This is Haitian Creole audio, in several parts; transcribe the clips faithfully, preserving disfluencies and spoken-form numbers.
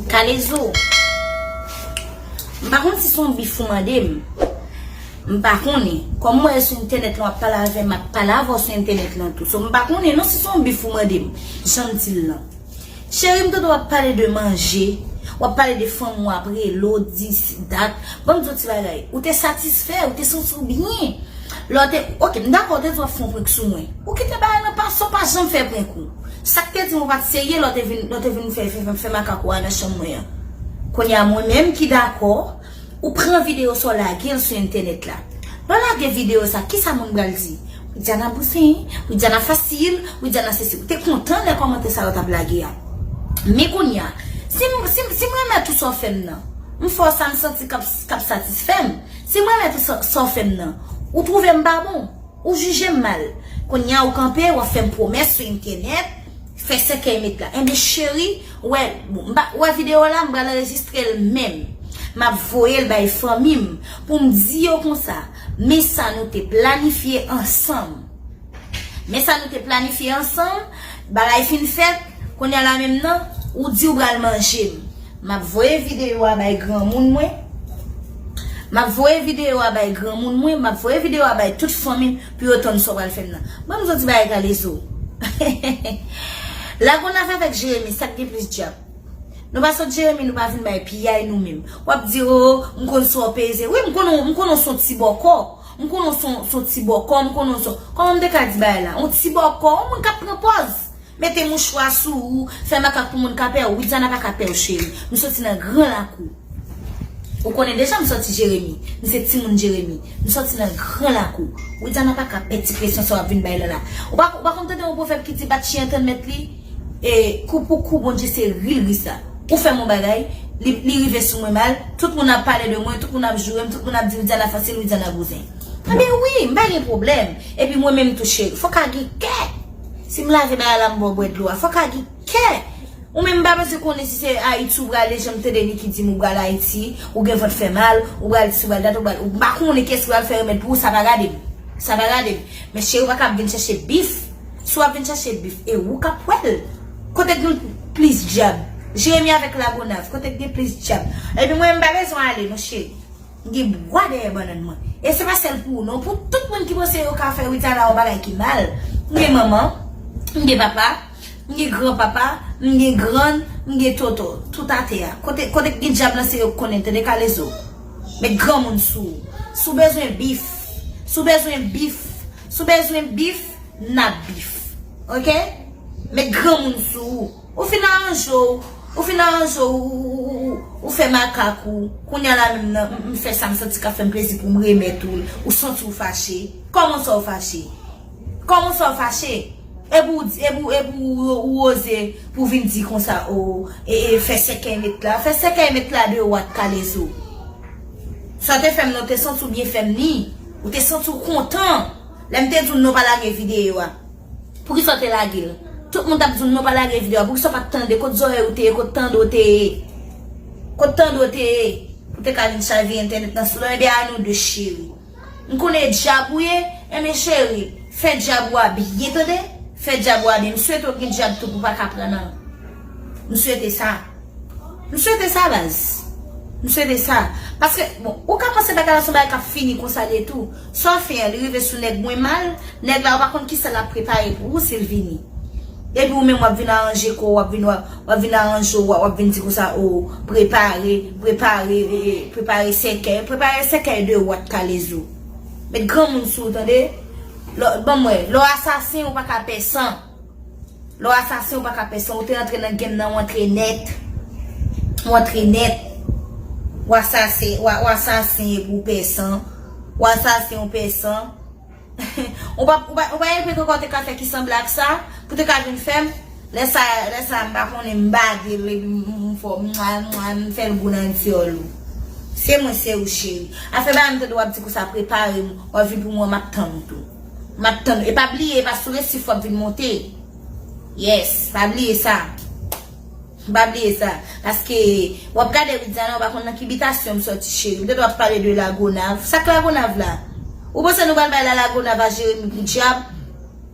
Kalezo, m pa konn si se yon bif ou mande m. M pa konnen. Kòm mwen sou entènèt lan, w ap pale avè m, m ap pale avè w sou entènèt lan tou. So, m pa konnen non si se yon bif ou mande m. Jan m di l lan. Cheri, m tande w ap pale de manje, w ap pale de fanm w ap rele w, dis, dat. Ban m di w ti bagay. Ou te satisfè, ou te santi w byen. Lè w te, oke, m dakò, w te di w ap fè yon prank sou mwen. Ou kite bagay lan pase, w pa janm fè prank ou. Sa k te di m ou pa t serye, lè w te vin, lè w te vin fè, fè, fè, fè makak ou a nan chanm mwen an. Kounye a, mwen menm ki dakò, ou pran videyo sa w lage l sou entènèt la. Lè w lage videyo sa, kisa moun pral di? Widiana bouzen, Widiana fasil, Widiana sesi. Ou te kontan lè kòmantè sa yo t ap lage a. Men kounye a, si m, si m, si m renmen tout sa w fè m nan, m fè w sa m santi k ap, k ap satisfè m. Si m renmen tout sa, sa w fè m nan, ou twouve m pa bon, ou jije m mal. Kounye a ou kanpe, w ap fè m pwomès sou entènèt, fè sèkèy met la. Enben cheri, ou wè, bon, m pa, ou wè videyo la, m pral anrejistre l menm. M ap voye l bay fanmi m pou m di yo konsa, men sa nou te planifye ansanm. Men sa nou te planifye ansanm, bagay fin fèt, kounye a la menm nan, ou di w pral manje m. M ap voye videyo a bay granmoun mwen. M ap voye videyo a bay granmoun mwen, m ap voye videyo a bay tout fanmi m pou yo tann sa w pral fè m nan. Ban m di w ti bagay Kalezo. Lagonav avèk Jeremi, sa k gen plis djab? Nou pa sot Jeremi, nou pa vin bay piyay nou menm. W ap di, o, m konn sa w peze. Wi, m konnen, m konnen w se yon ti bòkò. M konnen w se yon, se yon ti bòkò, m konnen w se yon, kòman m te ka di bagay la? Yon ti bòkò, yon moun k ap pran pòz. Mete mouchwa sou ou, fè makak pou moun ka pè w. Widiana pa ka pè w, cheri. M soti nan gran lakou. Ou konnen deja m soti Jeremi. M se timoun Jeremi. M soti nan gran lakou. Widiana pa ka pè ti presyon sa w ap vin bay la la. Ou pa, ou pa konn tande yon pwovèb ki di bat chyen tann mèt li? E, kou pou kou, Bondye se ri l ri sa. Ou fè m yon bagay, li, li rive sou mwen mal, tout moun ap pale de mwen, tout moun ap joure m, tout moun ap di Widiana fasil, Widiana bouzen. Ebyen wi, m pa gen pwoblèm. Epi mwen menm tou cheri, fòk a gen kè. Si m lave bagay la, m ba w bwè dlo a, fòk a gen kè. Ou menm m pa bezwen konnen si se Ayiti ou prale, jan m tande Niki di m ou pral Ayiti, ou gen vant fè mal, ou pral isi, ou pral dat, ou pral, ou pa konnen kiyès ki pral fè remèd pou ou, sa pa gade m. Sa pa gade m. Men cheri, ou pa ka ap vin chèche bif. Si w ap vin chèche bif, e ou k ap wè l. Kote k gen plis djab? Jeremi avèk Lagonav, kote k gen plis djab? Epi mwen, m pa bezwen ale non cheri. M gen bwa dèyè bannann mwen. E se pa sèl pou ou non, pou tout moun ki panse yo ka fè Widiana yon bagay ki mal. M gen manman, m gen papa, m gen granpapa, m gen grann, m gen tonton. Tout atè a. Kote, kote k gen djab lan se yo k konnen, tande Kalezo. Met granmoun sou ou. Si w bezwen bif, si w bezwen bif, si w bezwen bif, n ap bif. Oke? Met granmoun sou ou. Ou fin aranje w, ou fin aranje w, ou, ou, ou, ou, ou fè makak ou. Kounye a la menm nan, m, m fè sa m santi k ap fè m plezi pou m remèt ou l. Ou santi w fache. Kòman sa w fache? Kòman sa w fache? Epi w di, epi w, epi w, ou oze pou vin di konsa, o, e, e, fè sèkèy met la. Fè sèkèy met la de wat Kalezo. Sa w te fè m nan, ou te santi w byen fè m ni. Ou te santi w kontan. Lè m te di w non pa lage videyo a. Poukisa w te lage l? Tout moun t ap di w non pa lage videyo a. Poukisa w pa t tande? Kot zòrèy ou te ye? Kot tande w te ye? Kot tande w te ye? Ou te ka vin chavire entènèt nan sou lè, ebyen a nou de cheri. M konnen e djab ou ye, enben cheri, fè djab ou a byen tande. Fè djab ou a byen. M swete w gen djab tou pou w pa ka pran nan. M swete sa. M swete sa, baz. M swete sa. Paske, bon, ou ka panse bagay la se yon bagay k ap fini konsa li ye tou. Sa w fè a, li rive sou nèg mwen mal, nèg la ou pa konn kisa l ap prepare pou ou si l vini. Epi ou menm w ap vin aranje kò w, w ap vin, w ap, w ap vin aranje w, w ap vin di konsa, o, prepare, prepare, e, e, prepare sèkèy, prepare sèkèy de wat Kalezo. Met granmoun sou ou, tande? Lè, ban m wè, lè w asasen, ou pa ka pè san. Lè w asasen, ou pa ka pè san. Ou te antre nan game nan, ou antre nèt. Ou antre nèt. W asasen, w a, w asasen epi w pè san. W asasen, ou pè san. Ou pa, ou pa, ou pa gen prank ankò w te ka fè ki sanble ak sa, pou te ka vin fè m. Lè sa, lè sa, m pa konnen, m bade l, epi m, m, m fò, m, m, m fè l gou nan dyòl ou. Se mwen, se ou, cheri. Afè ba m tande w ap di konsa, prepare m, w ap vin pou mwen, m ap tann ou tou. M ap tann ou. E pa bliye, e pa sou resif w ap vin monte. Yes, pa bliye sa. Pa bliye sa. Paske w ap gade Widiana, ou pa konn nan ki bitasyon m sòti, cheri. M te dwe ap pale de Lagonav. Sa k Lagonav la? Ou panse nou pral bay la Lagonav a Jeremi pou dyab?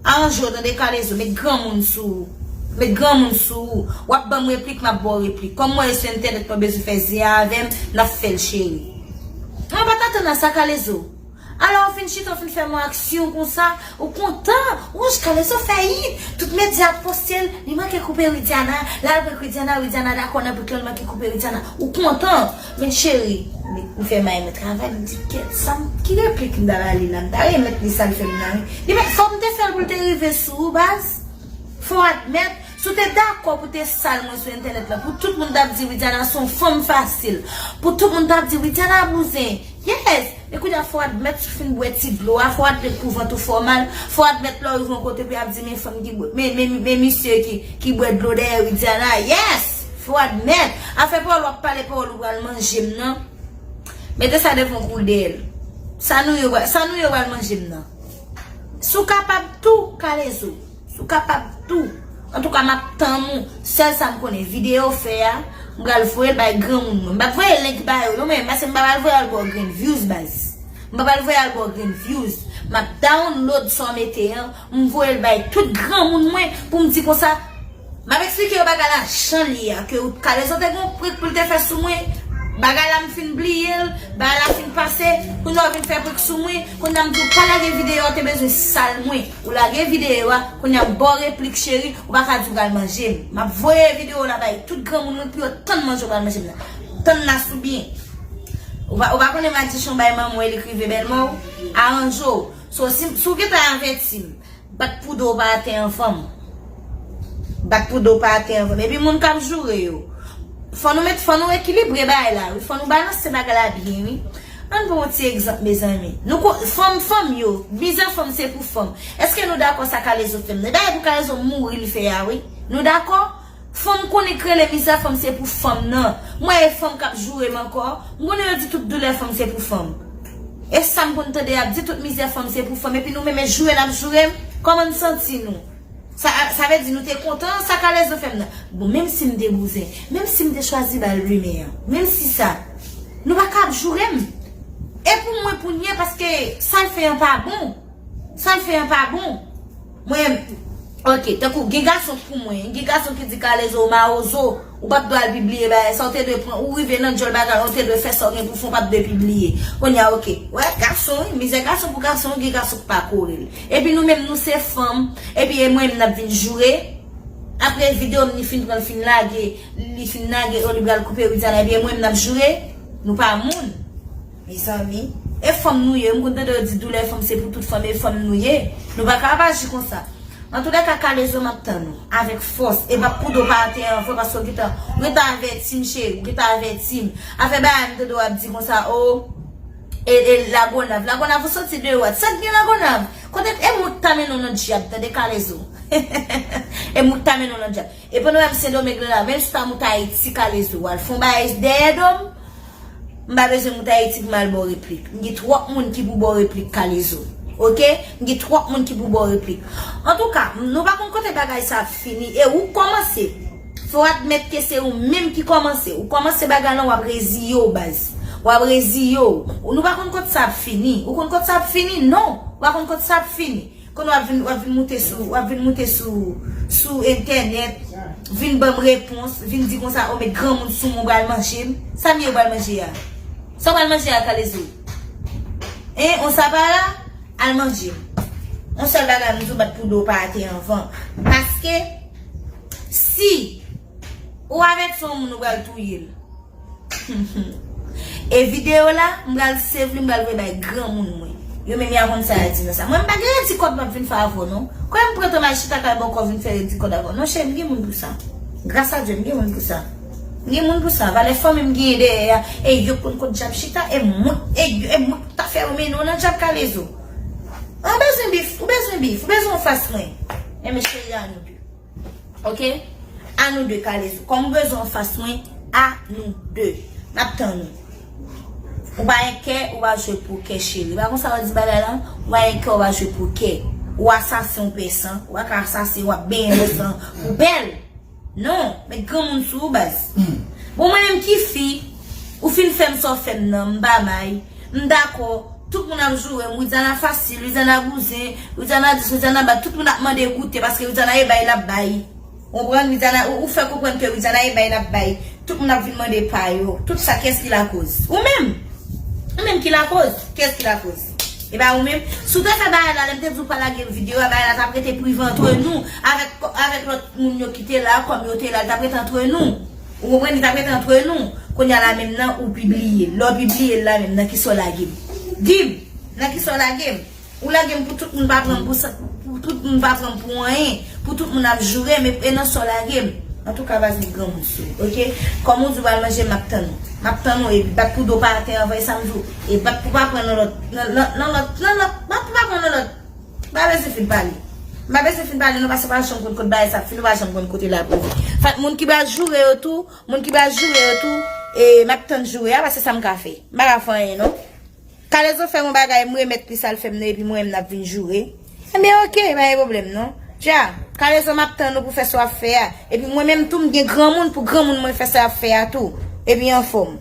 Aranje w tande, Kalezo, met granmoun sou ou. Met granmoun sou ou. W ap ban m replik, m ap ba w replik. Kòm mwen sou entènèt, pa bezwen fè zen avè m, n ap fè l, cheri. Mwen pa t atann a sa, Kalezo. Alò, w fin chita, w fin fè m yon aksyon konsa, ou kontan. Wouch, Kalezo fè yit. Tout medya ap poste l, li manke koupe Widiana. L al prank Widiana, Widiana dakò nan prank lan, li manke koupe Widiana. Ou kontan. Men cheri, m fè may mwen travay, m di, kèt, sa m, ki replik m ta ba li la? M ta renmen li sa l fè m nan, wi. Li, men fò m te fè l pou l te rive sou ou, baz. Fò w admèt, si w te dakò pou te sal mwen sou entènèt la, pou tout moun t ap di Widiana se yon fanm fasil, pou tout moun t ap di Widiana bouzen, yes, men kounye a fò w admèt si w fin bwè ti dlo a, fò w admèt pou vant ou fè w mal, fò w admèt lè w rive yon kote pou y ap di men fanm ki bwè, men, men, men misye ki, ki bwè dlo dèyè Widiana, yes, fò w admèt. Afè pawòl w ap pale, pawòl ou pral manje m nan, mete sa devan w kou w deyèl. Sa nou ye, sa nou ye w pral manje m nan. Si w kapab tou, Kalezo. Si w kapab tou. Antouka, m ap tann ou. Sèl sa m konnen, videyo w fè a, m pral voye l bay granmoun mwen. M p ap voye link ba yo, non, men, paske m pa pral voye al ba w grenn views, baz. M pa pral voye al ba w grenn views. M ap download sa w mete an, m voye l bay tout granmoun mwen pou m di konsa, m ap eksplike yo bagay la jan l ye a, ke Kalezo te gen yon prank pou l te fè sou mwen. Bagay la m fin bliye l, bagay la fin pase, kounye a w vin fè prank sou mwen, kounye a m di w pa lage videyo a, w te bezwen sal mwen. Ou lage videyo a, kounye a m ba w replik cheri, ou pa ka di w pral manje m. M ap voye videyo la bay tout granmoun mwen pou yo tann manje w pral manje m nan. Tann nas ou byen. Ou pa, ou pa konnen madichon bay manman w e li k rive bèlmè w? Aranje w. So, si, si w gentan avèti m, bat pou do w pa atè anvan m. Bat pou do w pa atè anvan m. Epi moun k ap joure yo. Fò nou met, fò nou ekilibre bagay la, wi. Fò nou balanse bagay la byen, wi. Ann pran yon ti egzanp, mezanmi. Nou ko-, fanm, fanm yo, mizè fanm se pou fanm. Èske nou dakò sa Kalezo fè m nan? E bagay pou Kalezo mouri li fè a, wi. Nou dakò? Fanm konnen k rele mizè fanm se pou fanm nan. Mwen e fanm k ap joure m ankò. M konnen yo di tout doulè fanm se pou fanm. E sa m konn tande y ap di tout mizè fanm se pou fanm. Epi nou menm e joure n ap joure m. Kòman n santi nou? Sa, sa vle di nou te kontan sa Kalezo fè m nan. Bon, menm si m te bouzen, menm si m te chwazi ba l rimè an, menm si sa, nou pa ka ap joure m. E pou mwen pou n ye, paske sa l fè an pa bon. Sa l fè an pa bon. Mwen, ok, tankou gen gason k pou mwen, gen gason ki di Kalezo w mawozo, ou p ap dwe al pibliye bagay sa, ou te dwe pran, ou rive nan djòl bagay la, ou te dwe fè sa w gen pou fè, ou p ap dwe pibliye. Kounye a, ok, wè, gason, wi, mizè gason pou gason, gen gason k pa kore l. Epi nou menm, nou se fanm, epi e mwen menm n ap vin joure. Apre videyo m, li fin pran, l fin lage, li fin lage, o li pral koupe Widiana, epi e mwen menm n ap joure. Nou pa moun. Mezanmi, e fanm nou ye, m konn tande yo di doulè fanm se pou tout fanm, e fanm nou ye. Nou pa ka ap aji konsa. Antoulèka, Kalezo, m ap tann ou avèk fòs. E m ap pou do pa atè anvan, paske w gentan, w gentan avèti m, cheri, w gentan avèti m. Afè bagay m tande w ap di konsa, o, e, e Lagonav. Lagonav, ou soti de wòt. Sa k gen Lagonav? Kote, e moun k ta mennen w nan dyab, tande, Kalezo. E moun k ta mennen w nan dyab. E pandan w ap Sendomeng la, menm si w ta moute Ayiti, Kalezo, w al fè yon bagay dèyè do m, m pa bezwen moute Ayiti pou m al ba w replik. M gen twòp moun ki pou ba w replik, Kalezo. Oke? M gen twòp moun ki pou ba w replik. Antouka, nou pa konn kote bagay sa ap fini. E ou k kòmanse. Fò w admèt ke se ou menm ki kòmanse. Ou kòmanse bagay lan, w ap reziye w, baz. W ap reziye w. Ou, nou pa konn kote sa ap fini. Ou konn kote sa ap fini? Non. Ou pa konn kote sa ap fini. Kounye a w ap vin, w ap vin moute sou, w ap vin moute sou, sou entènèt, vin ban m repons, vin di konsa, o, met granmoun sou mwen, w pral manje m. Sa m ye, w pral manje a? Sa w pral manje a, Kalezo? Hein, on sa pa la? Al manje. Yon sèl bagay m di w, bat pou do w pa atè anvan. Paske, si ou avèk yon moun, ou pral touye l. E videyo la, m pral save li, m pral voye bay granmoun mwen. Yo menm y a konn sa y a di nan sa. Mwen, m pa gen redi kòd m ap vin fè avè w, non. Kwè m pran tan m al chita kay bòkò vin fè redi kòd avè w. Non, cheri, m gen moun pou sa. Gras a Dye, m gen moun pou sa. M gen moun pou sa. Valè fanmi m genyen dèyè a. E yo konn kot dyab chita. E mwen, e, e mwen ta fè yo mennen w nan dyab, Kalezo. Ou bezwen bif, ou bezwen bif, ou bezwen anfas mwen. Enben, cheri, a nou de. Oke? A nou de, Kalezo. Kòm ou bezwen anfas mwen, a nou de. M ap tann ou. Ou pa gen kè, ou pa jwe pokè, cheri. Pa konsa yo di bagay lan? Ou pa gen kè, ou pa jwe pokè. Ou asasen, ou pè san. Ou pa ka asasen, w ap benyen nan san pou bèl. Non, met granmoun sou ou, baz. Bon, mwen menm ki fi, ou fin fè m sa w fè m nan, m pa may. M dakò. Tout moun ap joure m. Widiana fasil, Widiana bouzen, Widiana dis, Widiana bat. Tout moun ap mande goute paske Widiana e bay l ap bay. Ou konprann? Widiana, ou, ou fè konprann ke Widiana e bay l ap bay. Tout moun ap vin mande pa yo. Tout sa, kiyès ki lakoz? Ou menm. Ou menm ki lakoz. Kiyès ki lakoz? E pa ou menm? Si w te fè bagay la, lè m te di w pa lage videyo a, bagay la t ap rete prive antre nou, avèk, avèk lòt moun yo ki te la, kòm yo te la, l t ap rete antre nou. Ou konprann? Li t ap rete antre nou. Kounye a la menm nan, ou pibliye l. Lè w pibliye l la menm, nan kisa w lage m? Di m, nan kisa w lage m? Ou lage m pou tout moun pa pran m pou sa, pou tout moun pa pran m pou anyen, pou tout moun ap joure m, e, e nan sa w lage m. Antouka, pa jwenn granmoun sou, oke? Kòm ou di w pral manje, m ap tann ou. M ap tann ou, epi bat pou do pa atè anvan, e sa m di w. E bat pou pa pran nan lòt, nan, nan, nan lòt, nan lòt, bat pou pa pran nan lòt. M pa bezwen fin pale. M pa bezwen fin pale, nou, paske w pa janm konn kote bagay sa ap fini, ou pa janm konn kote l ap rive. Fèt, moun ki pral joure yo tou, moun ki pral joure yo tou, e, m ap tann joure a, paske sa m ka fè. M pa ka fè anyen, non. Kalezo fè yon bagay, m remèt li sa l fè m nan, epi mwen menm n ap vin joure. Ebyen, oke, pa gen pwoblèm, non. Dja, Kalezo, m ap tann ou pou fè sa w ap fè a. Epi mwen menm tou, m gen granmoun pou granmoun mwen fè sa y ap fè a tou. Epi anfòm.